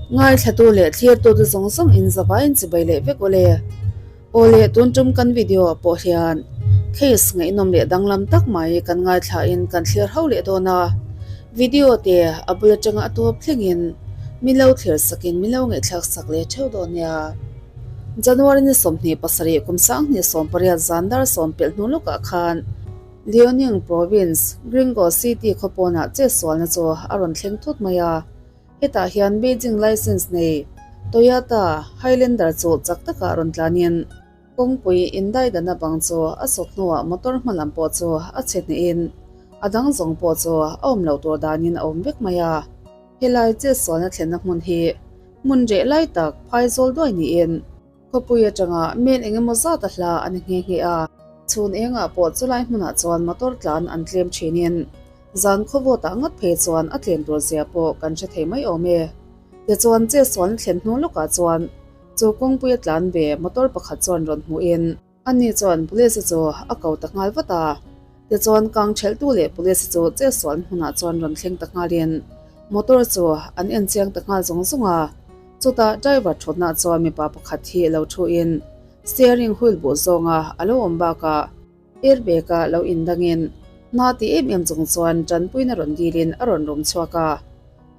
Ngaithlatu leh thlirtute zawng zawng in zavaiin chibai leh vek aw le. Aw le tun tum kan video ah pawh hian case ngaihnawm leh danglam tak mai kan ngaithla in kan thlir ho leh dawn a. Video te a bul atanga a tawp thleng in min lo thlir sak in min lo ngaihthlak sak leh theuh dawn nia. January ni 27 kum 2018 zan dar sawm pelh hnu lawkah khan Liaoning Province, Gringo City khawpawnah chetsualna chu a rawn thleng thut mai a. Hetah hian Beijing licence nei Toyota Highlander chu chak takah rawn tlanin kawngpui indaidana bang chu a sawt hnuah motor hma lam pawh chu a chhe hnehin a dang zawng pawh chu a awm loh tur danin a awm vek mai a. Helai chetsualna thlenna hmun hi hmun reh lai tak phaizawl duai niin Khawpui atanga mel eng emaw zat a hla a ni nghe nghe a, chhun engah pawh chulai hmunah chuan motor tlan an tlem thinin zan khawvawtah ngat phei chuan a tlem tur zia pawh kan hre thei mai awm e. Tichuan chetsualna thlen hnu lawkah chuan chu kawngpuia tlan ve motor pakhat chuan rawn hmuhin ani chuan police chu a ko ta nghal vat a. Tichuan kang thelhtu leh police chu chetsualna hmunah chuan rawn thleng ta nghalin motor chu an en chiang ta nghal zawng zawng a. Chutah driver thutna chuan mipa pakhat hi lo thu in steering wheel buh zawnga a lo awm bakah airbag a lo indangin hna ti em em chung chuan tanpuina rawn dilin a rawn rum chhuak a.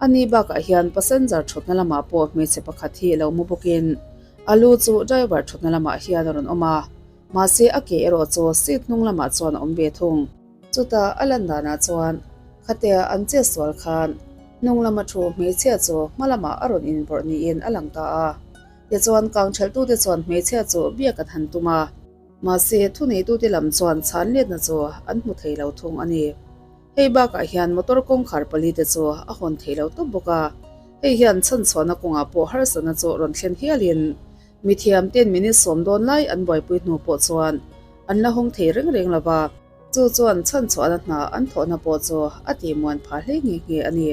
Ani bakah hian passenger thutna lamah pawh hmeichhe pakhat hi lo mu bawkin a lu chu driver thutna lamah hian a rawn awm a, mahse a ke erawh chu seat hnung lamah chuan a awm ve thung. Chutah a lan danah chuan khatia an chetsual khan Hnung lama thu hmeichhia chu hma lamah a rawn inbawrh niin a lang ta a. Tichuan kangthelhtute chuan hmeichhia chu biak an han tum a. Mahse, thuneitute lam chuan chhan letna chu an hmu thei lo thung a ni. Hei bakah hian motor kawngkhar palite chu a hawn thei lo tawp bawk a. Hei hian chhanchhuahna kawngah pawh harsatna chu rawn thlen hialin mithiamten minute sawm dawn lai an buaipui hnu pawh chuan an la hawng thei reng reng lo va. Chu chuan chhanchhuahna hna an thawhna pawh chu a tihmuan phah hle nghe nghe a ni.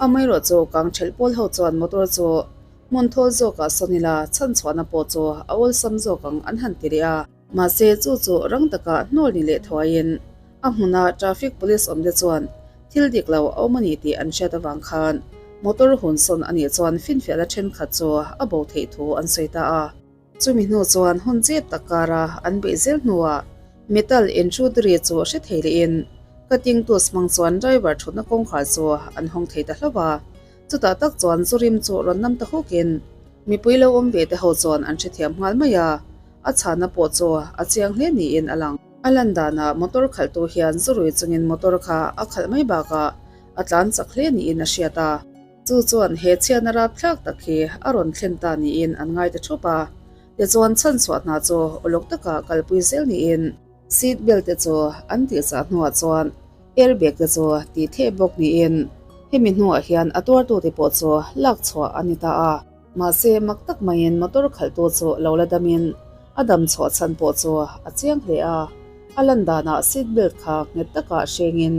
Amaherawh chu kangthelh pawl ho chuan motor chu hmun thawl zawkah sawn ila chhanchhuahna pawh chu a awlsam zawk ang an han ti leh a. Mahse chu chu rang taka hnawl ni leh thuaiin a hmuna traffic police awmte chuan thil dik lo a awm a ni tih an hriat avang khan motor hun sawn a nih chuan finfiahna thenkhat chu a bo theih thu an sawi ta a. Chumi hnu chuan hun chep tak kara an beih zel hnuah metal intrudery chu hre thei lehin cutting tools hmang chuan driver thutna kawngkhar chu an hawng thei ta hlauh a. Chutah tak chuan zurim chu rawn nam ta hukin mipui lo awm ve te ho chuan an hrethiam nghal mai a, a chhanna pawh chu a chiang hle niin a lang. A lan danah motor khalhtu hian zurui chungin motor kha a khalh mai bakah a tlan chak hle niin a hriat a. Chu chuan he chhiatna rapthlak tak hi a rawn thlen ta niin an ngai ta thup a, tichuan chhanchhuah hna chu uluk taka kalpui zel niin seat belt te chu an tihchah hnuah chuan air bag te chu tih theh bawk niin hemi hnuah hian a tuartute pawh chu lak chhuah a ni ta a. Mahse mak tak maiin motor khalhtu chu lo la damin a dam chhuah chhan pawh chu a chiang hle a, a lan danah seat belt kha nghet taka hrengin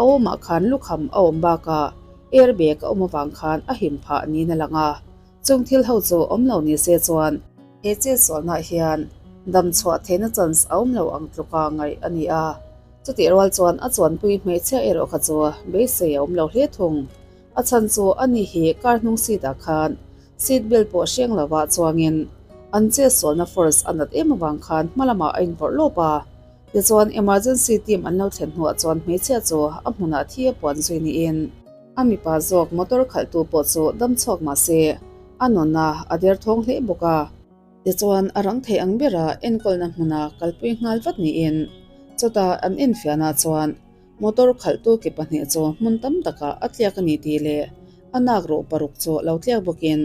a awmah khan lukham a awm bakah Airbag a awm avang khan a him phah niin a lang a, chung thil ho chu awm lo ni se chuan he chetsualnaah hian dam chhuah theihna chance a awm lo ang tluka ngaih a ni a. Chutih rual chuan a chuanpui hmeichhia erawh kha chu beisei a awm lo hle thung. A chhan chu ani hi car hnung seat ah khan seat belt pawh hreng lovah chuangin an chetsualna force a nat em avang khan hma lamah a invawrh lawp a. Tichuan emergency team an lo thlen hnuah chuan hmeichhia chu a hmunah thi a puan zui niin a mipa zawk motor khalhtu pawh chu dam chhuak mah se a nunna a derthawng hle bawk a. Tichuan a rang thei ang bera enkawlna hmuna kalpui nghal vat niin chutah an enfiahnah chuan motor khalhtu ke pahnih chu hmun tam takah a tliak a ni tih leh a nak ruh paruk chu lo tliak bawkin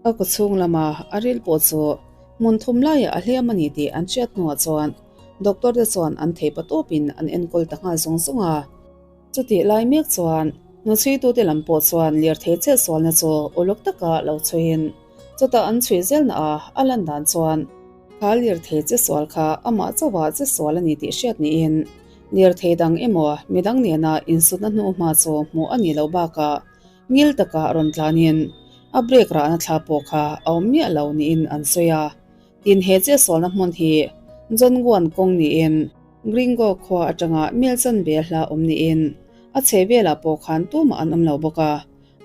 A kaw chhung lama a ril pawh chu hmun thum laiah a hliam a ni tih an hriat hnuah chuan doctor te chuan an thei pa tawpin an enkawl ta nghal zung zung a. Chutih lai mek chuan hnuchhuitute lam pawh chuan lirthei chetsualna chu uluk taka lo chhuiin chutah an chhui zelna a a lan dan chuan kha lirthei chetsual kha amah chauhah chetsual a ni tih hriat niin lirthei dang emaw midang nena insutna hnuhma chu hmuh a nih loh bakah Ngil taka rawn tlanin a brake rahna thla pawh kha a awm miah lo niin an sawi a. Tin he chetsualna hmun hi John Guan kawng niin Gringo khua atanga mel chanve hla awm niin a chhe velah pawh khan tumah an awm lo bawk a.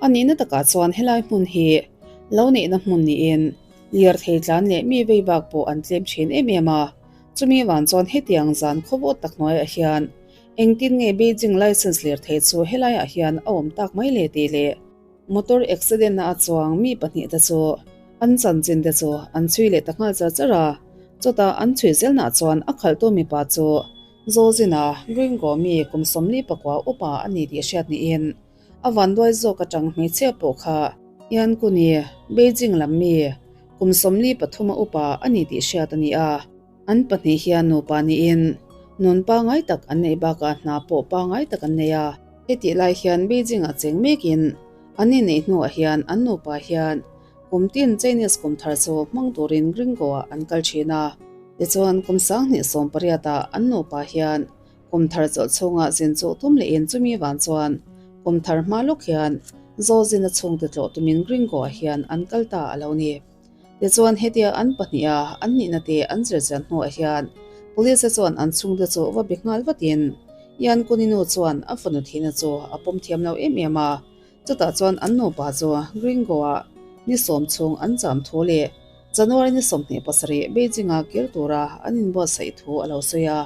A nihna takah chuan helai hmun hi. Lo neihna hmun niin lirthei tlan leh mi vei bak pawh an tlem thin em em a. Chumi vang chuan hetiang zan khawvawt tak hnuaiah hian engtin nge Beijing license lirthei chu helaiah hian a awm tak mai le tih leh motor accident na a chuang mi pahnihte chu an chanchin te chu an chhui leh ta nghal char char a. Chutah an chhui zelnah chuan a khalhtu mipa chu Zozina Gringo mi kum 44 upa a ni tih hriat niin A vanduai zawk atang hmeichhia pawh kha Yan Kuni, Beijing lam mi, kum 43 a upa a ni tih hriat a ni a. An pahnih hian nupa niin nun pangai tak an neih bakah hna pawh pangai tak an nei a. Hetih lai hian Beijing ah cheng mekin an inneih hnuah hian an nupa hian kum tin Chinese kum thar chu hmang turin Gringo ah an kal thin a. Tichuan kum 2018 ah an nupa hian Kum thar chawlh chhungah zin chu tum lehin chumi van chuan kum thar hma lawk hian Zozina chhungte tlawh tumin Gringo-ah hian an kal ta a lo ni. Tichuan hetia an pahniha an nihna te an zir chian hnuah hian Police-a chuan an chhungte chu va be nghal vatin Ian Kuninu chuan a fanu thihna chu a pawm thiam lo em em a, Chutah chuan an nupa chu Gringo-ah ni sawm chhung an cham thu leh January ni 27 Beijing-a kir tura an inbuatsaih thu a lo sawi a.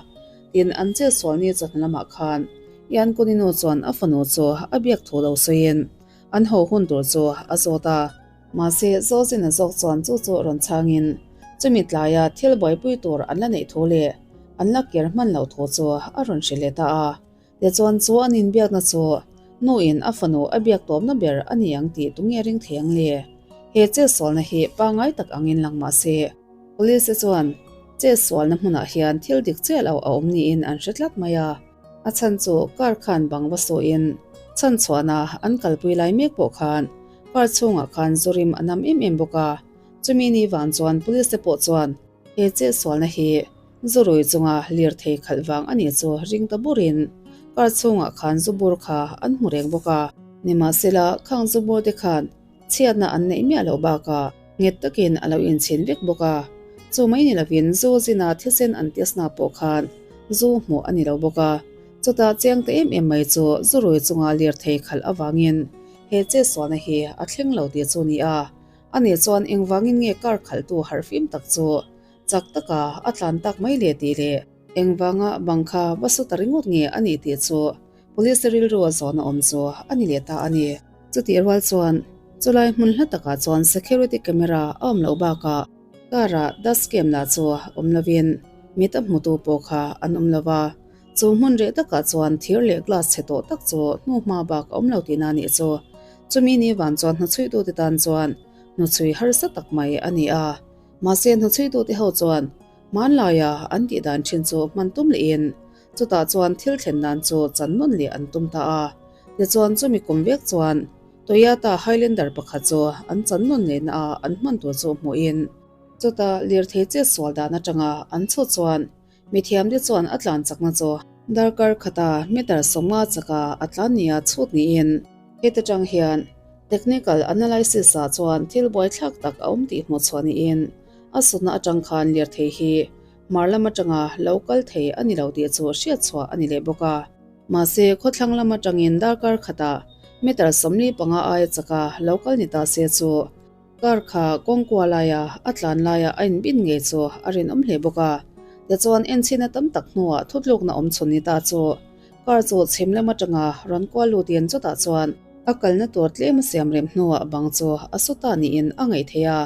Tin, an chetsual ni chawhnu lamah khan Yan Kuninu chuan a fanu chu a biak thu lo sawiin an ho hun tur chu a zawt a. Mahse, Zozina zawk chuan chu chu rawn chhangin chumi tlaia thil buaipui tur an la neih thu leh an la kir hman loh thu chu a rawn hrilh leh ta a. Tichuan chu an inbiakna chu nuin a fanu a biak tawpna ber a ni ang tih tunge ring thei ang le? He chetsualna hi pangngai tak angin lang mah se, Police te chuan chetsualna hmunah hian thil dik chiah lo a awm niin an hre tlat mai a. A chhan chu car khan bang va suhin chhanchhuahna an kalpui lai mek pawh khan car chhungah khan zu rim a nam em em bawk a. Chumi ni vang chuan Police te pawh chuan he chetsualna hi Zu rui chunga lirthei khalh vang a nih chu ring ta burin car chhungah khan zu bur kha an hmu reng bawk a. Nimahsela, khang zu bur te khan chhiatna an neih miah loh bakah nghet takin a lo inchhin vek bawk a. Chu mai ni lovin zu zina thisen an test na pawh khan zu hmuh a ni lo bawk a. Chutah chiang ta em em mai chu zu rui chunga lirthei khalh avangin he chetsualna hi a thleng lo tih chu ni a. Ani chuan engvangin nge car khalhtu harhfim tak chu Chak taka a tlan tak mai le tih leh engvanga bang kha va su ta ringawt nge a nih tih chu Police te rilru a zawhna awm chu a ni leh ta a ni. Chutih rual chuan chulai hmun hla takah chuan security camera a awm loh bakah car ah dash cam lah chu awm lovin mit a hmutu pawh kha an awm lo va, chu hmun reh takah chuan thir leh glass chhe tawh tak chu hnuhma bak a awm lo tihna a nih chu. Chumi ni van chuan hnuchhuitute tan chuan hnuchhui harsa tak mai a ni a. Mahse hnuchhuitute ho chuan hmanlaia an tih dan thin chu hman tum lehin chutah chuan thil thlen dan chu chan nawn leh an tum ta a. Tichuan chumi kum vek chuan Toyota Highlander pakhat chu an chan nawn lehna a an hman tur chu hmuhin chutah lirthei chetsual dan atanga an chhut chuan Mithiamte chuan a tlan chakna chu darkar khata meter 50 chaka a tlan nia chhut niin heta tang hian technical analysis ah chuan thil buaithlak tak a awm tih hmuh chhuah niin a sutna atang khan lirthei hi hmar lam atanga lo kal thei a ni lo tih chu hriat chhuah a ni leh bawk a. Mahse khawthlang lam atangin darkar khata meter 45 aia chaka lo kal ni ta se chu Car kha kawngkua laia a tlan laia a inbin ngei chu a rinawm hle bawk a. Tichuan enchhina tam tak hnuah thutlukna awm chhun ni ta chu car chu chhim lam atanga rawn kual lutin chutah chuan a kalna tur tlem a siam rem hnuah bang chu a su ta niin a ngaih theih a.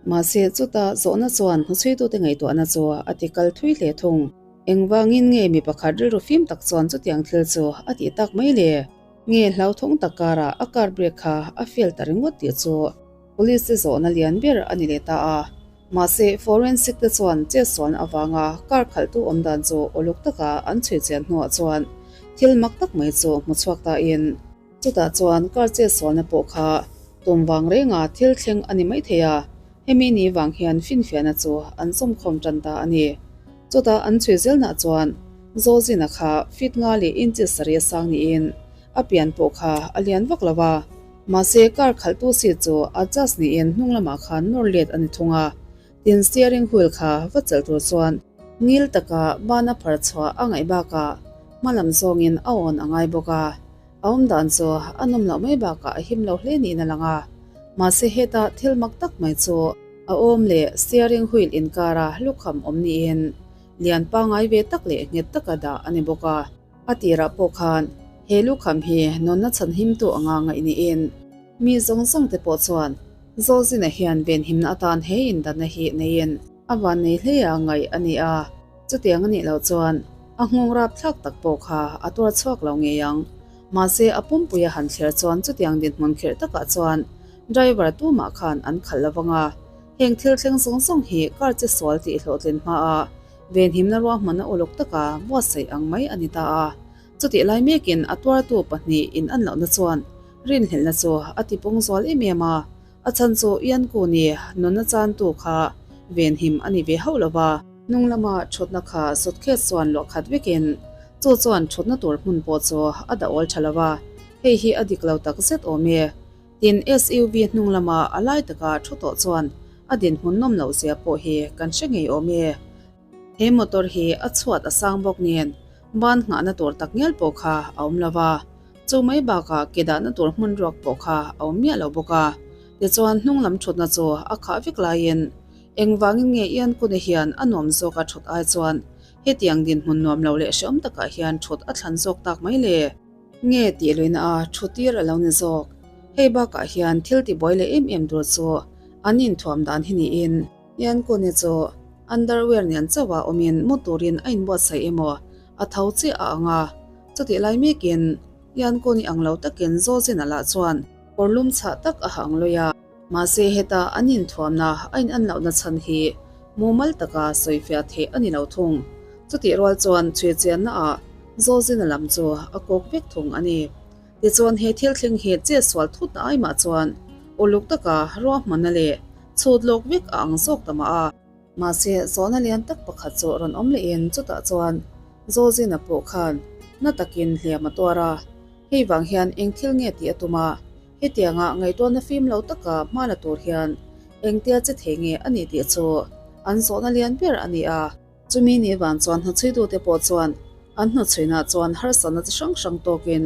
Mahse chuta zawhna chuan hnuchhuitute ngaihtuahna chu a ti kal thui hle thung. Engvangin nge mi pakhat rilru fim tak chuan chutiang thil chu a tih tak mai le? Nge hlauthawng tak karah a car brake kha a fail ta ringawt tih chu police te zawhna lian ber a ni leh ta a. Mahse, forensic te chuan chetsualna avanga car khalhtu awm dan chu uluk taka an chhui chian hnuah chuan thil mak tak mai chu hmu chhuak ta in, chutah chuan car chetsualna pawh kha tum vang renga thil thleng a ni mai thei a, hemi ni vang hian finfiahna chu an zawmkhawm tan ta a ni. Chutah an chhui zelnah chuan Zozina kha feet nga leh inches sarih a sang niin a pian pawh kha a lian vak lo a, mahse car khalhtu seat chu adjust niin hnung lamah khan nawr let a ni thung a, tin steering wheel kha va chelh tur chuan ngil taka bana phar chhuah a ngaih bakah hma lam zawngin a awn a ngai bawk a, a awm dan chu a nawm loh mai bakah a him lo hle niin a lang a. Mahse heta thil mak tak mai chu a awm leh steering wheel inkara lukham awm niin lian pangngai ve tak leh nghet taka dah a ni bawk a. A tirah pawh khan he lukham hi nunna chhanhimtu anga ngaih niin mi zawng zawng te pawh chuan Zawlzina hian venhimna atan he indanna hi neiin a vannei hle a ngaih a ni a. Chutiang a nih loh chuan a nghawng rapthlak tak pawh kha a tuar chhuak lo ngei ang. Mahse a pumpui a han thler chuan chutiang dinhmun khirh takah chuan driver tumah khan an khalh lo vang a. Heng thil thleng zawng zawng hi car che sual tih hlawhtlin hmaa venhimna ruahmanna uluk taka buatsaih ang mai a ni ta a. Chutih lai mekin a tuartu pahnih in an lohna chuan rinhlelhna chu a tipung zual em em a. A chhan chu Ianku ni nunna chantu kha venhim a ni ve hauh lo va. Hnung lama thutna kha suitcase chuan luah khat vekin chu chuan thutna tur hmun pawh chu a dah awl tha lo va, hei hi a dik lo tak zet awm e. Tin, SUV hnung lama a lai taka thu tawh chuan a dinhmun nawm loh zia pawh hi kan hre ngei awm e. He motor hi a chhuat a sang bawk nen ban nghahna tur tak ngial pawh kha a awm lo va, chu mai bakah ke dahna tur hmun ruak pawh kha a awm miah lo bawk a. Tichuan hnung lam thutna chu a khah vek laiin Engvangin nge Ian Kune hian a nuam zawk a thut ai chuan hetiang dinhmun nuam lo leh hreawm takah hian thut a thlan zawk tak mai le? Nge tih luihna a thu tir a lo ni zawk? Hei bakah hian thil tibuai leh em em tur chu an inthuam dan hi niin Ian Kune chu underwear nen chauha awmin mu turin a inbuatsaih emaw a tho chiah a ang a, chutih lai mekin Ian Kune ang lo takin Zawzina lah chuan kawrlum chhah tak a hang lui a. Mahse heta an inthuamna a in an lohna chhan hi mumal taka sawifiah theih a ni lo thung. Chutih rual chuan chhuichianna ah Zawlzina lam chu a kawk vek thung a ni. Tichuan he thil thleng hi chet sual thutna ai mah chuan uluk taka ruahmanna leh chhut lawk vek a ang zawk ta mah a. Mahse zawhna lian tak pakhat chu rawn awm lehin chutah chuan Zawlzina pawh khan na takin hliam a tuar a. Hei vang hian eng thil nge tih a tum a, Hetianga ngaihtuahna fim lo taka hma la tur hian engtia che thei nge a nih tih chu an zawhna lian ber a ni a. Chumi ni van chuan hnuchhuitute pawh chuan an hnuchhuinah chuan harsatna chi hrang hrang tawkin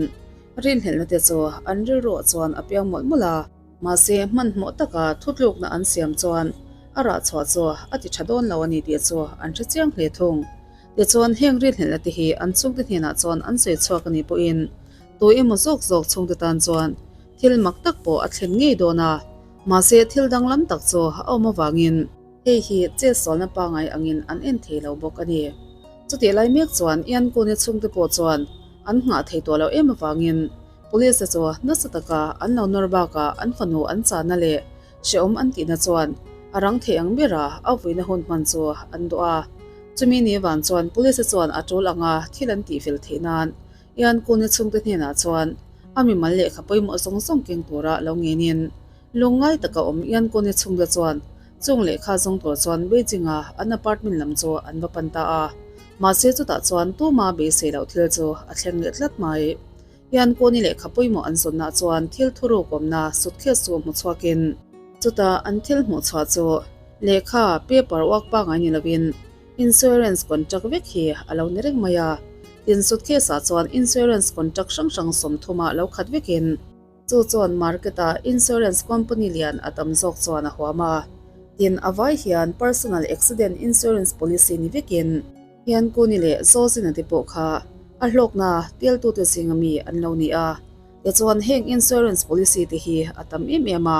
rinhlelhna te chu an rilruah chuan a piang mawlh mawlh a. Mahse, hmanhmawh taka thutlukna an siam chuan a rahchhuah chu a ti tha dawn lo a ni tih chu an hre chiang hle thung. Tichuan, heng rinhlelhna te hi an chhungte hnenah chuan an sawi chhuak a nih pawhin Tu emaw zawk zawk chhungte tan chuan thil mak tak pawh a thlen ngei dawn a, mahse thil danglam tak chu a awm avangin hei hi chetsualna pangngai angin an en thei lo bawk a ni. Chutih lai mek chuan Ian Kuni chhungte pawh chuan an nghah thei tawh loh em avangin police te chu nasa taka an lo nawr bakah an fanu an chahna leh hrehawm an tihna chuan a rang thei ang bera a vuina hun hman chu an duh a. Chumi ni vang chuan police te chuan a tul anga thil an tihfel theih nan Ian Kuni chhungte hnenah chuan a mimal lehkha pawimawh zawng zawng keng tura lo ngenin lungngai taka awm Ian Kuni chhungte chuan chung lehkha zawng tur chuan Beijing-a an apartment lam chu an va pan ta a. Mahse chutah chuan tuma beisei loh thil chu a thleng leh tlat mai. Ian Kuni lehkha pawimawh an zawnah chuan thil thuruk awmna suitcase chu hmu chhuakin chutah an thil hmuh chhuah chu lehkha paper uak pangngai ni lovin Insurance contract vek hi a lo ni reng mai a, tin suitcase ah chuan insurance contract hrang hrang 30 ah lo khat vekin chu chuan market ah insurance company lian a tam zawk chuan a huam a, tin a vai hian personal accident insurance policy ni vekin hian Kuni leh Zozina te pawh kha a hlawkna teltute zinga mi an lo ni a, tichuan heng insurance policy te hi a tam em em a,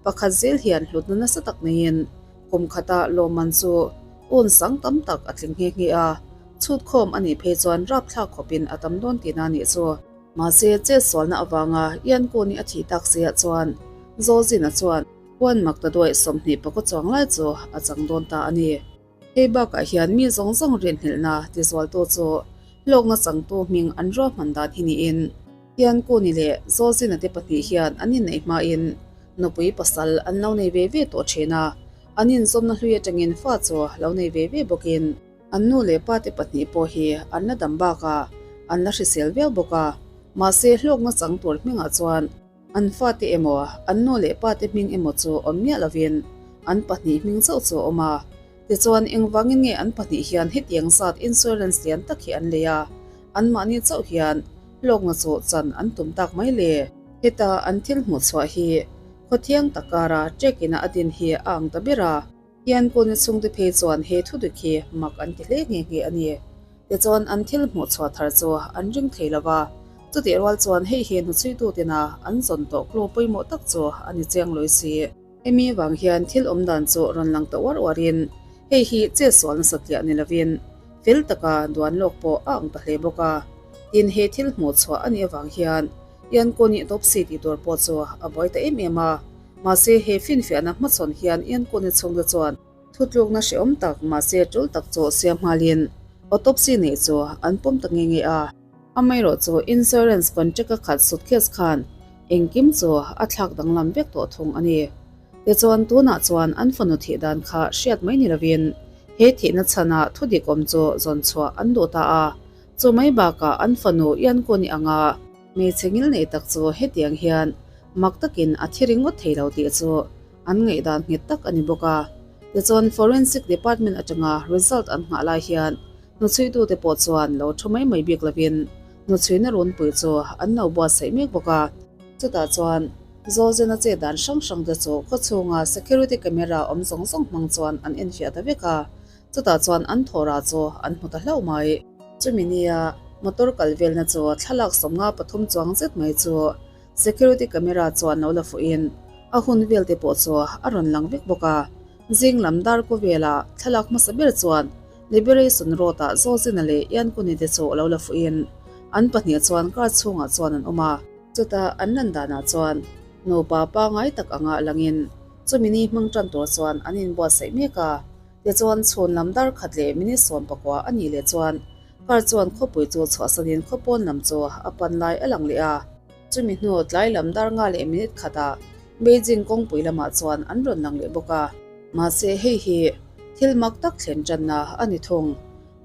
pakhat zel hian hlutna nasa tak neiin Kum khata lawmman chu un sang tam tak a tling nghe nghe a, chhut khawm a nih phei chuan rapthlak khawpin a tam dawn tihna a nih chu. Mahse, chetsualna avanga Ian Kuni a thih tak siah chuan Zawlzina chuan huan mak ta duaih 20 pakaw chuang lai chu a chang dawn ta a ni. Hei bakah hian mi zawng zawng rinhlelhna tizualtu chu hlawkna changtu hming an ruahman dan hi niin Ian Kuni leh Zawlzina te pahnih hian an inneih hmain Nupui pasal an lo nei ve ve tawh thin a, an inzawmna hlui atangin fa chu lo nei ve ve bawkin an nu leh pa te pahnih pawh hi an la dam bakah an la hrisel viau bawk a, mahse hlawkna chang tur hmingah chuan an fate emaw an nu leh pa te hming emaw chu awm miah lovin an pahnih hming chauh chu a awm a, tichuan engvangin nge an pahnih hian hetiang zat insurance lian tak hi an lei a, anmahni chauh hian hlawkna chu chan an tum tak mai le. Heta an thil hmuh chhuah hi. Khawthiang tak kara ṭek ina a din hi a ang ta ber a. Hian Kawni chhungte phei chuan he thudik hi mak an ti hle nghe nghe a ni. Tichuan an thil hmuh chhuah thar chu an ring thei lo va, chutih rual chuan hei hi hnuchhuitu tina an zawn tawh clue pawimawh tak chu a ni chiang lawi si. Hemi vang hian thil awm dan chu rawn lang ta uar uarin hei hi chetsual nasa tliah ni lovin fel taka duan lawk pawh a ang ta hle bawk a. Tin, he thil hmuh chhuah a nih avang hian Iankaw-ni autopsy tih tur pawh chu a buai ta em em a. Mahse, he finfiahna hmachhawn hian Iankaw-ni chhungte chuan thutlukna hrehawm tak mahse tul tak chu siam nghalin autopsy neih chu an pawm ta nge nge a. Amaherawh chu insurance contract a khat suitcase khan engkim chu a thlak danglam vek tawh thung a ni. Tichuan tunah chuan an fanu thih dan kha hriat mai ni lovin he thihna chhana thudik awm chu zawn chhuah an duh ta a, chu mai bakah an fanu Iankaw-ni anga hmeichhe ngil nei tak chu hetiang hian mak takin a thi ringawt thei lo tih chu an ngaihdan nghet tak a ni bawk a. Tichuan Forensic Department atanga result an nghah lai hian Hnuchhuitute pawh chuan lo thu mai mai bik lovin hnuchhuina runpui chu an lo buatsaih mek bawk a. Chutah chuan Zawlzena chet dan hrang hrang te chu khawchhunga security camera awm zawng zawng hmang chuan an enfiah ta vek a, chutah chuan an thawhrah chu an hmu ta hlauh mai. Chumi nia motor kal velna chu thlalak 53 chuang zet mai chu security camera chuan lo la fuhin a hun vel te pawh chu a rawn lang vek bawk a. Zing lam dar kawvela thlalak hmasa ber chuan Liberation Road-ah Zawzina leh Iankuni te chu lo la fuhin an pahnih chuan car chhungah chuan an awm a. Chutah an lan danah chuan nupa pangai tak anga langin chumi ni hmang tan tur chuan an inbuatsaih mek a. Tichuan chhun lam dar khat leh minute 19 a nih leh chuan car chuan khawpui chu chhuahsanin khawpawn lam chu a pan lai a lang leh a. Chumi hnu tlai lam dar nga leh minute khatah Beijing kawngpui lamah chuan an rawn lang leh bawk a. Mahse hei hi thil mak tak thlen tanna a ni thung.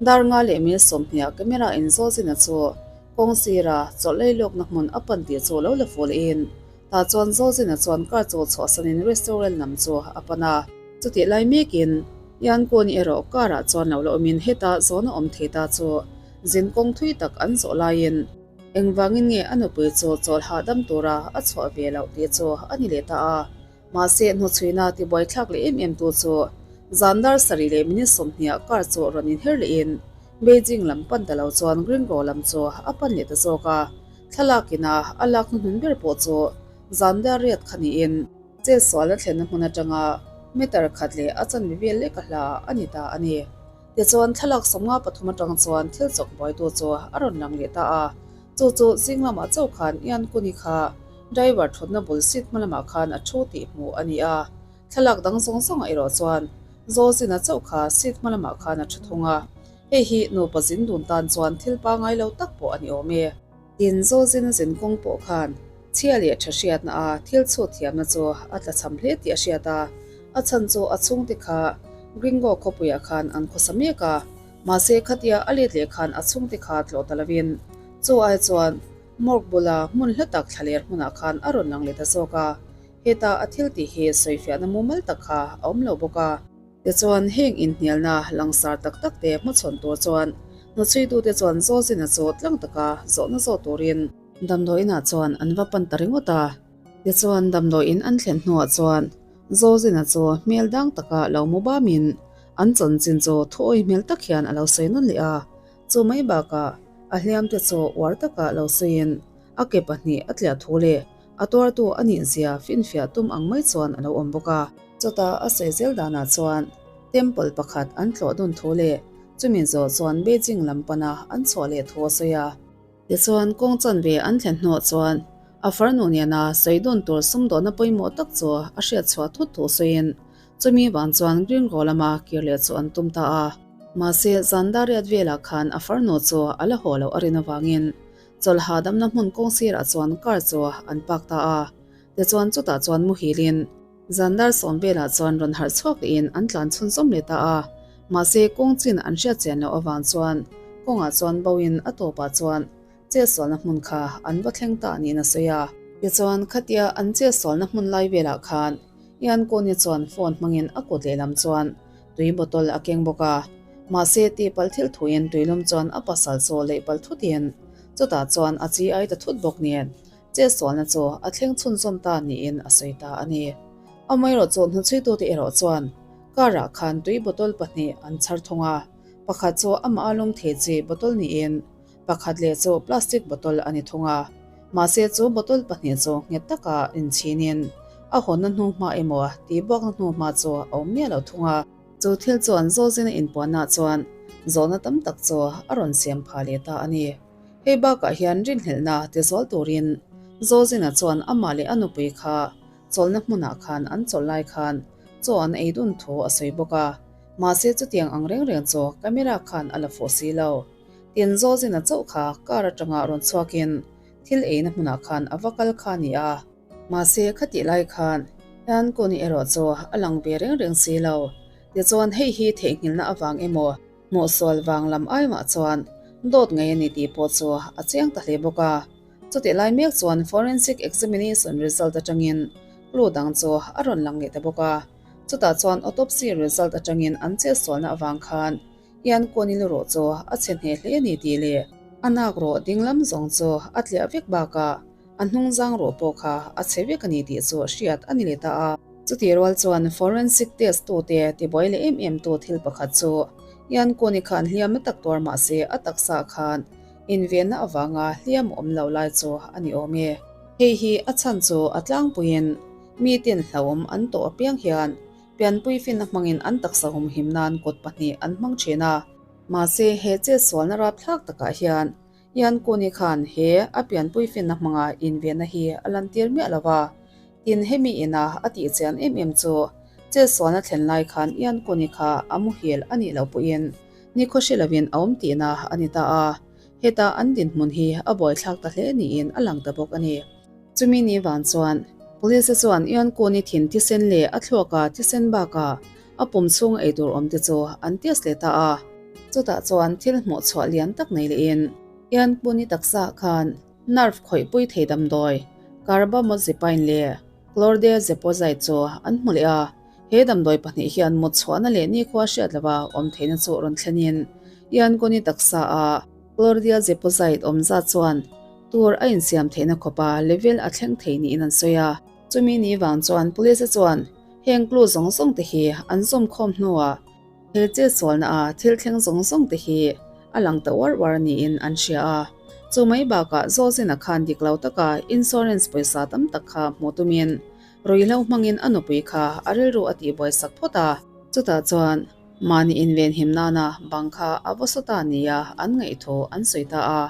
Dar nga leh minute 20 camera in Zawlzina chu kawng sira chawlh lei lawkna hmun a pan tih chu lo la fuh lehin tah chuan Zawlzina chuan car chu chhuahsanin restaurant lam chu a pan a. Chutih lai mekin Yankaw-ni erawh car ah chuan lo la awmin heta zawhna awm thei ta chu zin kawng thui tak an zawh laiin Engvangin nge a nupui chu chawl hahdam tura a chhuah ve loh tih chu a ni leh ta a. Mahse, hnuchhuina tibuaithlak leh em em tu chu zan dar sarih leh minute 20 ah car chu rawn inher lehin Beijing lam pan ta lo chuan Gringo lam chu a pan leh ta zawk a. Thlalak ina a lak hnuhnun ber pawh chu zan dar riat kha niin chetsual a thlenna hmun atanga meter khat leh a chanve vel lek a hla a ni ta a ni. Tichuan, thlalak 53 atang chuan thil chawk buaitu chu a rawn lang leh ta a. Chu chu zing lamah chauh khan Ian Kuni kha driver thutna bul seat hma lamah khan a thu tih hmuh a ni a. Thlalak dang zawng zawngah erawh chuan Zawzina chauh kha seat hma lamah khan a thu thung a. Hei hi nupa zin dun tan chuan thil pangai lo tak pawh a ni awm e. Tin, Zawzina zin kawng pawh khan chhia leh tha hriatna a thil chhut thiamna chu a tla cham hle tih a hriat a, a chhan chu a chhungte kha Gringo khawpuiah khan an khawsa mek a, mahse khatia a let leh khan a chhungte kha tlawh ta lovin chu ai chuan morgue bula hmun hla tak thlaler hmunah khan a rawn lang leh ta zawk a, heta a thil tih hi sawifiahna mumal tak kha a awm lo bawk a. Tichuan, heng inhnialna langsar tak tak te hmachhawn tur chuan hnuchhuitute chuan Zawzina chu tlang taka zawhna zawh turin Damdawiinah chuan an va pan ta ringawt a. Tichuan, damdawiin an thlen hnuah chuan Zawzina chu hmel dang taka lo mu bamin an chanchin chu thuawi hmel tak hian a lo sawi nawn leh a. Chu mai bakah a hliamte chu uar taka lo sawiin a ke pahnih a tliah thu leh a tuartu a nih zia finfiah tum ang mai chuan a lo awm bawk a. Chutah a sawi zel danah chuan temple pakhat an tlawh dun thu leh chumi zawh chuan Beijing lam pana an chhuah leh thu a sawi a. Tichuan kawng chanve an thlen hnuah chuan a farnu nena sawi dun tur sumdawhna pawimawh tak chu a hriat chhuah thut thu sawiin chumi vang chuan Green Row lama kir leh chu an tum ta a. Mahse zan dar riat velah khan a farnu chu a la haw loh a rin avangin chawlh hahdamna hmun kawng sirah chuan car chu an park ta a. Tichuan chutah chuan muhilin Zan dar sawm velah chuan rawn harh chhuak lehin an tlan chhunzawm leh ta a, mahse kawng chin an hriat chian loh avang chuan kawngah chuan boin a tawpah chuan chetsualna hmun kha an va thleng ta niin a sawi a. Tichuan khatia an chetsualna hmun lai velah khan Ian Kawni chuan phone hmangin a kut lehlam chuan tui bottle a keng bawk a, mahse tihpalh thil thuin tuilum chuan a pasal chu leih palh thutin chutah chuan a chi ai ta thut bawk nen. Chetsualna chu a thleng chhunzawm ta niin a sawi ta a ni. Amaherawhchu hnuchhuitute erawh chuan car-ah khan tui bottle pahnih an chhar thung a, pakhat chu amah a lum thei chi bottle niin pakhat leh chu plastic bottle a ni thung a. Mahse chu bottle pahnih chu nghet taka inchhinin a hawnna hnuhma emaw tihbuakna hnuhma chu a awm miah lo thung a. Chu thil chuan Zawlzina inpuanna chuan zawhna tam tak chu a rawn siam phah leh ta a ni. Hei bakah hian rinhlelhna ti zual turin Zawlzina chuan amah leh a nupui kha chawlhna hmunah khan an chawlh lai khan chaw an ei dun thu a sawi bawk a, mahse chutiang ang reng reng chu camera khan a la fuh si lo. Tin, Zawlzina chauh kha car atanga rawn chhuakin thil eina hmunah khan a va kal kha a ni a. Mahse, khatih lai khan Yankuni erawh chu a lang ve reng reng si lo. Tichuan, hei hi theihnghilhna avang emaw, hmuhsual vang lam ai mah chuan dawt ngei a ni tih pawh chu a chiang ta hle bawk a. Chutih lai mek chuan forensic examination result atangin clue dang chu a rawn lang leh ta bawk a. Chutah chuan autopsy result atangin an chetsualna avang khan Yankuni luruh chu a chhe hneh hle a ni tih leh a nak rawh dinglam zawng chu a tliah vek bakah A hnungzang ruh pawh kha a chhe vek a ni tih chu hriat a ni leh ta a. Chutih rual chuan forensic test tute tibuai leh em em tu thil pakhat chu Yankuni khan hliam na tak tuar mah se a taksa khan invenna avanga hliam awm lo lai chu a ni awm e. Hei hi a chhan chu a tlangpuiin miten hlauhawm an tawh apiang hian pianpui finna hmangin an taksa humhim nan kut pahnih an hmang thin a. Mahse he chetsualna rapthlak takah hian Yankuni khan he a pianpui finna hmanga invenna hi a lantir miah lo va, tin hemi ina a tih chian em em chu chetsualna thlen lai khan Yankuni kha a muhil a nih loh pawhin nikhaw hre lovin a awm tihna a ni ta a, heta an dinhmun hi a buaithlak ta hle niin a lang ta bawk a ni. Chumi ni vang chuan Police chuan Yankuni thin thisen leh a thluaka thisen bakah a pum chhung eitur awm te chu an test leh ta a. Chutah chuan thil hmuh chhuah lian tak nei lehin Ianpuni taksa khan nerve khawihpui thei damdawi carbamazepine leh chlordiazepozide chu an hmu leh a. He damdawi pahnih hian mut chhuahna leh nikhua hriat lova awm theihna chu rawn thlenin Iankuni taksa a chlordiazepozide awm zat chuan tur a insiam theihna khawpa level a thleng thei niin an sawi a. Chumi ni vang chuan police chuan heng clue zawng zawng te hi an zawm khawm hnuah He chetsualna a thil thleng zawng zawng te hi a lang ta uar uar niin an hria a. Chu mai bakah Zawzina khan dik lo taka insurance pawisa tam tak kha hmuh tumin ruihhlo hmangin a nupui kha a rilru a tihbuai sak phawt a. Chutah chuan mahni invenhim nana bang kha a vaw saw ta nia an ngaihthu an sawi ta a.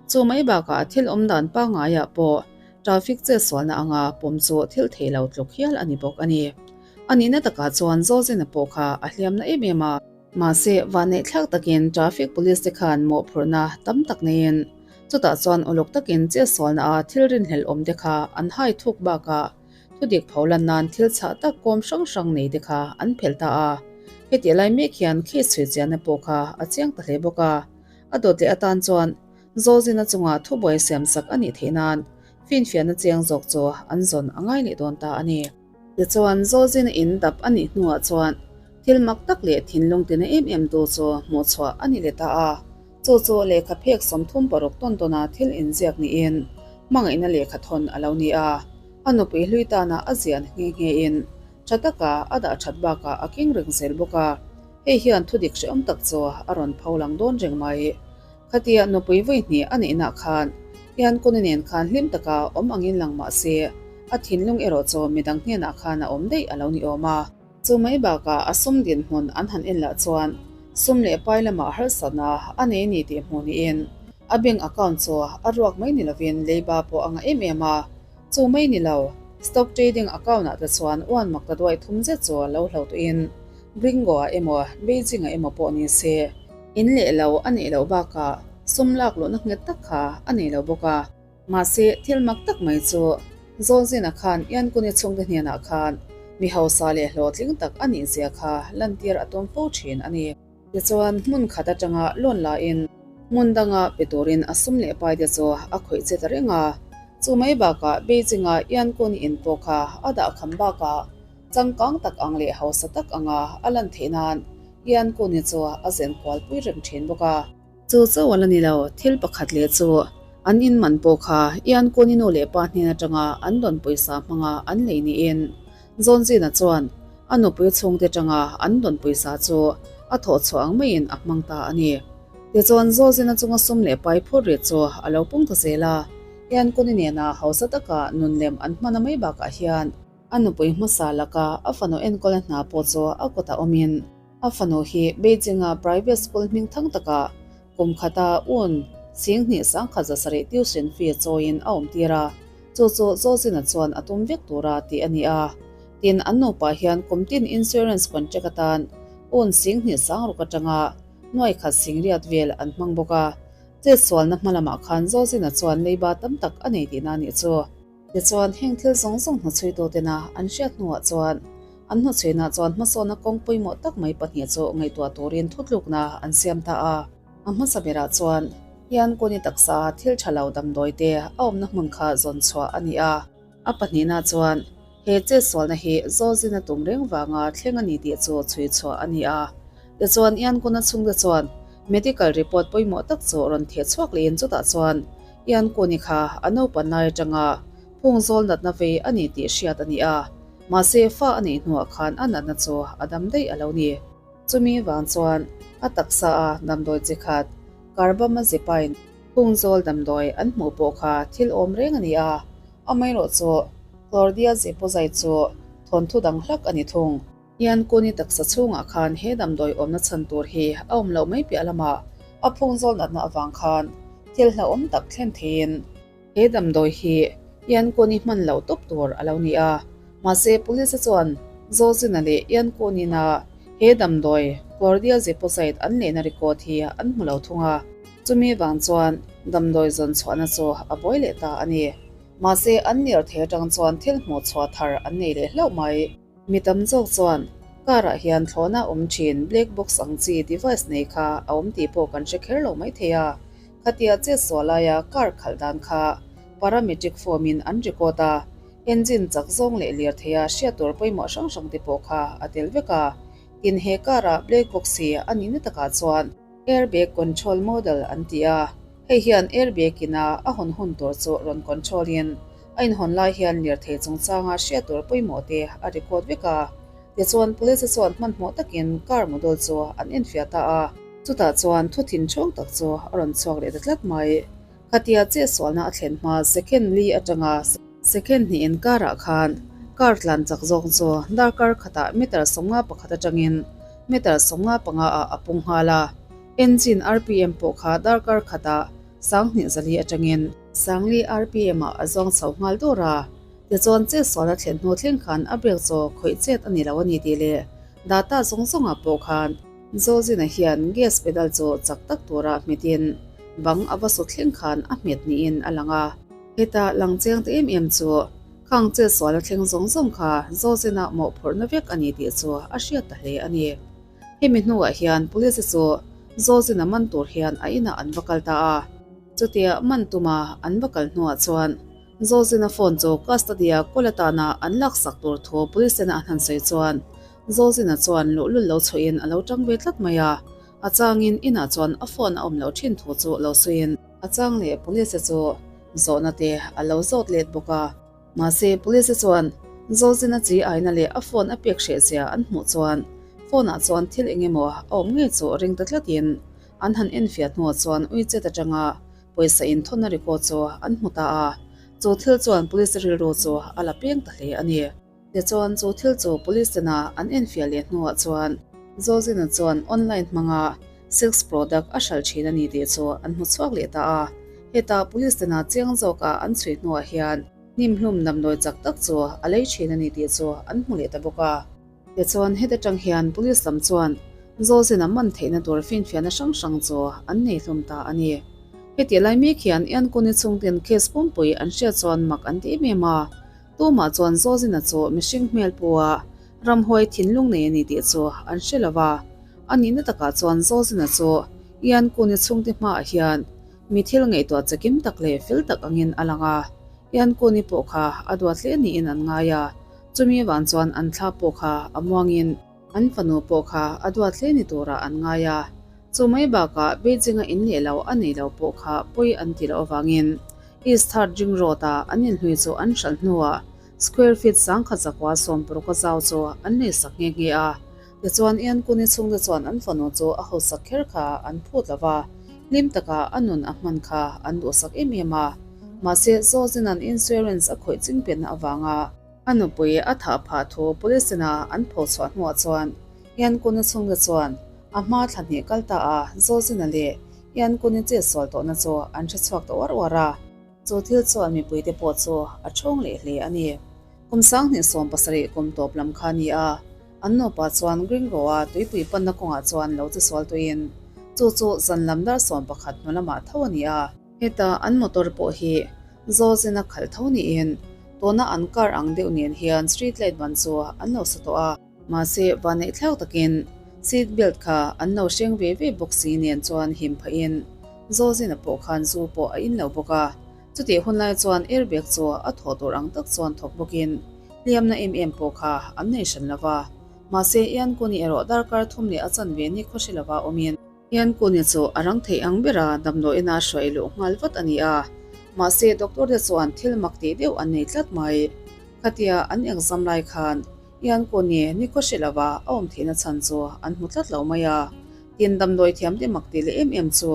Chu mai bakah thil awm dan pangaiah pawh traffic chetsualna anga pawm chu thil thei lo tluk hial a ni bawk a ni. A nihna takah chuan Zawlzina pawh kha a hliamna em em a. Mahse, vanneihthlak takin traffic police te khan mawhphurhna tam tak neiin chutah chuan uluk takin chetsualna a thil rinhlelh awm te kha an hai thuk bakah thudik pho lan nan thil chhah tak kawm hrang hrang nei te kha an phelh ta a. Hetih lai mek hian case chhui chianna pawh kha a chiang ta hle bawk a. A dawt leh atan chuan Zawlzina chungah thubuai siamsak a nih theih nan finfiahna chiang zawk chu an zawn a ngai leh dawn ta a ni. Tichuan, Zawlzina in dap a nih hnuah chuan thil mak tak leh thinlung tina em em tu chu hmuh chhuah a ni leh ta a. Chu chu lehkha phek 36 tawn tawna thil inziak niin hmangaihna lehkha thawn a lo ni a. A nupui hlui tana a zian nghe nghe in tha taka a dah that bakah a keng reng zel bawk a. Hei hian thudik hrehawm tak chu a rawn pho lang dawn reng mai. Khatia nupui vawi hnih a neihna khan Ian Kuni nen khan hlim taka awm angin lang mah se, a thinlung erawh chu midang hnenah khan a awm daih a lo ni awm a. Chu mai bakah a sum dinhmun an han en lah chuan sum leh pai lamah harsatna a nei ni tih hmuh niin a bank account chu a ruak mai ni lovin leiba pawh a ngah em em a. Chu mai ni lo, stock trading account ah te chuan uan mak ta duai thum zet chu lo hlo tuin Gringo-ah emaw Beijing-ah emaw pawh ni se, In leh lo a neih loh bakah sum lak luhna nghet tak kha a nei lo bawk a. Mahse, thil mak tak mai chu Zawlzina khan Iankuni chhungte hnenah khan mi hausa leh hlawhtling tak a nih zia kha lantir a tum fo thin a ni. Tichuan, hmun khat atanga loan lain hmun danga pe turin a sum leh paite chu a khawih che ta reng a. Chu mai bakah Beijing-a Iankuni in pawh kha a dahkham bakah Changkang tak ang leh hausa tak anga a lan theih nan Ian Kuni chu a zen kual pui reng thin bawk a. Chu chauh a la ni lo, thil pakhat leh chu An in man pawh kha Ian Kuni nu leh pa hnen atanga an dawn pawisa hmanga an lei niin Zawnzina chuan a nupui chhungte atanga an dawn pawisa chu a thawh chhuah ang maiin a hmang ta a ni. Tichuan Zawzina chunga sum leh pai phur rit chu a lo pung ta zel a, Ian Kuni nena hausa taka nun lem an hman a mai bakah hian a nupui hmasa laka a fanu enkawlna hna pawh chu a kutah awmin a fanu hi Beijing-a private school hming thang takah Kum khata un 21 700 tuition fee chawiin a awm tir a, chu chu Zozina chuan a tum vek tura tih a ni a. Tin, an nupa hian kum tin insurance contract atan un 26,000 atanga nuai khat singriat vel an hmang bawk a. Chetsualna hma lamah khan Zozina chuan leiba tam tak a nei tihna a nih chu. Tichuan, heng thil zawng zawng hnuchhuitutena an hriat hnuah chuan an hnuchhuinah chuan hmasawnna kawng pawimawh tak mai pahnih chu ngaihtuah turin thutlukna an siam ta a. A hmasa berah chuan hian Kuni taksa thil tha lo damdawi te a awmna hmun kha zawn chhuah a ni a. A pahnihna chuan he chetsualna hi Zawzina tum reng vanga thleng a ni tih chu chhui chhuah a ni a. Tichuan, Ian Kuna chhungte chuan medical report pawimawh tak chu rawn theh chhuak lehin chutah chuan Ian Kuni kha a naupan lai atanga phung zawl natna vei a ni tih hriat a ni a, mahse fa a neih hnuah khan a natna chu a dam daih a lo ni. Chumi vang chuan a taksa a damdawi chi khat carbamazepine phung zawl damdawi an hmuh pawh kha thil awm reng a ni a, amaherawhchu chlordiazepozide chu thawnthu dang hlak a ni thung. Hian Kuni taksa chhungah khan he damdawi awmna chhan tur hi a awm loh mai piah lamah a phung zawl natna avang khan thil hlauhawm tak thlen theiin he damdawi hi Ian Kuni hman loh tawp tur a lo ni a. Mahse Police chuan Zozina leh Ian Kunina he damdawi Chlordiazepozide an lehna record hi an hmu lo thung a, chumi vang chuan damdawi zawn chhuahna chu a buai leh ta a ni. Mahse an lirthei atang chuan thil hmuh chhuah thar an nei leh hlauh mai. Mi tam zawk chuan car ah hian thlawhna awm thin black box ang chi device nei kha a awm tih pawh kan hre kher lo mai thei a. Khatia chet suah laia car khalh dan kha parametric form in an record a, engine chak zawng leh lirthei a hriat tur pawimawh hrang hrang te pawh kha a tel vek a. Tin he car ah black box hi a nihna takah chuan airbag control model an ti a, hei hian airbag in a a hawn hun tur chu rawn control in A inhawn lai hian lirthei chungchanga hriat tur pawimawh te a record vek a. Tichuan police chuan hmanhmawh takin car model chu an enfiah ta a. Chutah chuan thu thin thawng tak chu a rawn chhuak leh ta tlat mai. Khatia chetsualna a thlen hma second li atanga second hnih inkarah khan car tlan chak zawk chu darkar khatah meter 51 atangin meter 55 ah a pung nghal a. Engine RPM pawh kha darkar khatah 2400 atangin Sangli RPM ah a zawng chho nghal dawr a, tichuan chetsual a thlen hnu thleng khan a brake chaw khawih chet a ni lo a ni tih leh data zawng zawngah pawh khan Zozina hian gas pedal chu chak tak tura hmetin bang a va su thleng khan a hmet niin a lang a. Heta lang chiang ta em em chu khang chetsual a thleng zawng zawng kha Zozina mawhphurhna vek a ni tih chu a hriat ta hle a ni. Hemi hnuah hian police chu Zozina man tur hian a inah an va kal ta a. Chutia man tuma an va kal hnuah chuan Zozina phone chu custody-a kawl atana an laksak tur thu police tena an han sawi chuan Zozina chuan luhlul lo chhuahin a lo tang ve tlat mai a, a changin inah chuan a phone a awm loh thin thu chu lo sawiin a chang leh police te chu zawhna te a lo zawt let bawk a. Mahse police te chuan Zozina chi aina leh a phone a pek hreh zia an hmuh chuan phone ah chuan thil eng emaw a awm ngei chu ring ta tlatin An han enfiah hnuah chuan uichet atanga pawisa inthawnna record chu an hmu ta a, chu thil chuan police rilru chu a la peng ta hle a ni. Tichuan chu thil chu police tena an enfiah leh hnuah chuan Zozina chuan online hmanga sex product a hralh thin a ni tih chu an hmu chhuak leh ta a, heta police tena chiang zawka an chhui hnuah hian hnimhlum damdawi chak tak chu a lei thin a ni tih chu an hmu leh ta bawk a. Tichuan heta tang hian police lam chuan Zozina man theihna tur finfiahna hrang hrang chu an nei hlawm ta a ni. Hetih lai mek hian Iankuni chhungten case pumpui an hriat chuan mak an ti em em a, tumah chuan Zozina chu mihring hmel pu a ramhuai thinlung nei a ni tih chu an hre lo va. A nihna takah chuan Zozina chu Iankuni chhungte hmaah hian mi thil ngaihtuah chakim tak leh fel tak angin a lang a, Iankuni pawh kha a duat hle niin an ngai a. Chumi vang chuan an thla pawh kha a muangin an fanu pawh kha a duat hle ni turah an ngai a. Chu mai bakah Beijing-a in leh lo a nei lo pawh kha pawi an ti loh avangin East Third Ring Road-a an inhlui chu an hralh hnuah square feet 1100 10 a zau chu an nei sak nghe nghe a. Tichuan Ian Kuni chhungte chuan an fanu chu a hausak kher kha an phut lo va, hlim taka a nun a hman kha an duhsak em em a. Mahse Zozina'n insurance a khawih chingpenna avanga a nupui a thah phah thu police ina an pho chhuah hnuah chuan Ian Kuni chhungte chuan a hma thla hnih kal ta a Zozina leh Ian Kuni chetsual tawhna chu an hre chhuak ta uar uar a. Chu thil chuan mipuite pawh chu a thawng leh hle a ni. Kum 2017 kum tawp lam kha a ni a, an nupa chuan Gringo-a tuipui panna kawngah chuan lo che sual tuiin chu chu zan lam dar 11 hnu lamah tho a ni a. Heta an motor pawh hi Zawzina khalh tho niin tuna an car ang deuh nen hian street light ban chu an lo sa tawh a. Mahse, vanneih thlak takin seat belt kha an lo hreng ve ve bawk si nen chuan him phahin Zawzina pawh khan zu pawh a in lo bawk a. Chutih hun lai chuan airbag chu a thawh tur ang tak chuan thawk bawkin hliamna em em pawh kha an nei hran lo va. Mahse, Ian Kuni erawh darkar thum leh a chanve ni khawhri lova awmin. Ian Kuni chu a rang theih ang bera damdawiina hruai luh nghal vat a ni a. Mahse, doctor te chuan thil mak tih deuh an nei tlat mai. Khatia an exam lai khan Ian Kuni ni khawhri lova a awm theihna chhan chu an hmu tlat lo mai a. Tin, damdawi thiamte mak tih leh em em chu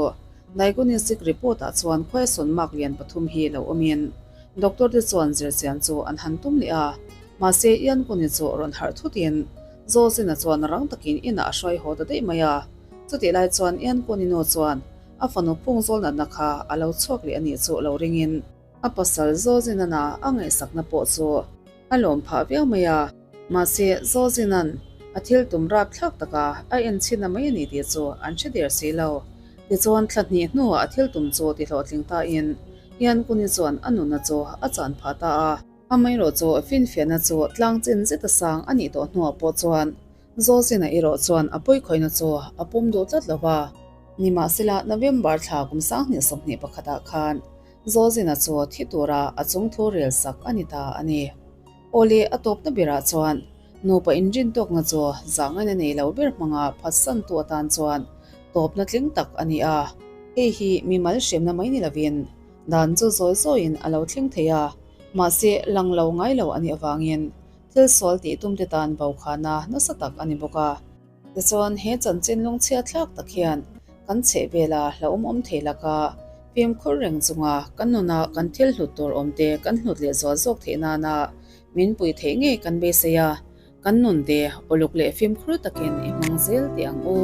Diagnostic report ah chuan question mark lian pathum hi lo awmin doctor te chuan zirchian chu an han tum leh a, mahse Ian Kuni chu rawn harh thutin Zozina chuan rang takin inah a hruai haw ta daih mai a. Chutih lai chuan Ian Kuni nu chuan a fanu phungzawl natna kha a lo chhuak leh a nih chu lo ringin a pasal Zozinana a ngaihsakna pawh chu a lawm phah viau mai a. Mahse Zozina'n a thil tum rap thlak taka a en chhinna mai a ni tih chu an hre der si lo. Tichuan thla hnih hnuah a thil tum chu ti hlawhtling tain Ian Kuni chuan a nunna chu a chan phah ta a. Amaherawh chu finfiahna chu tlang chin zeta sang a nih tawh hnuah pawh chuan Zozina erawh chuan a pawikhawihna chu a pawm duh tlat lo va. Nimahsela November thla kum 2021 ah khan Zozina chu thi tura a chungthu rel sak a ni ta a ni. Awle a tawpna berah chuan nupa inrintawkna chu zahngaina nei lo ber hmanga phatsantu atan chuan tawpna tling tak a ni a. Hei hi mimal hremna mai ni lovin dan chu zawi zawiin a lo thleng thei a, mahse lang lo ngai lo a nih avangin thil sual tih tumte tan bokhana nasa tak a ni bawk a. Tichuan, he chanchin lungchhia thlak tak hian kan chhehvela hlauhawm awm thei laka fimkhur reng chunga kan nuna kan thil hlut tur awmte kan hlut leh zual zawk theih nana min pui theih ngei kan beisei a, kan nunte uluk leh fimkhur takin i hmang zel teh ang u.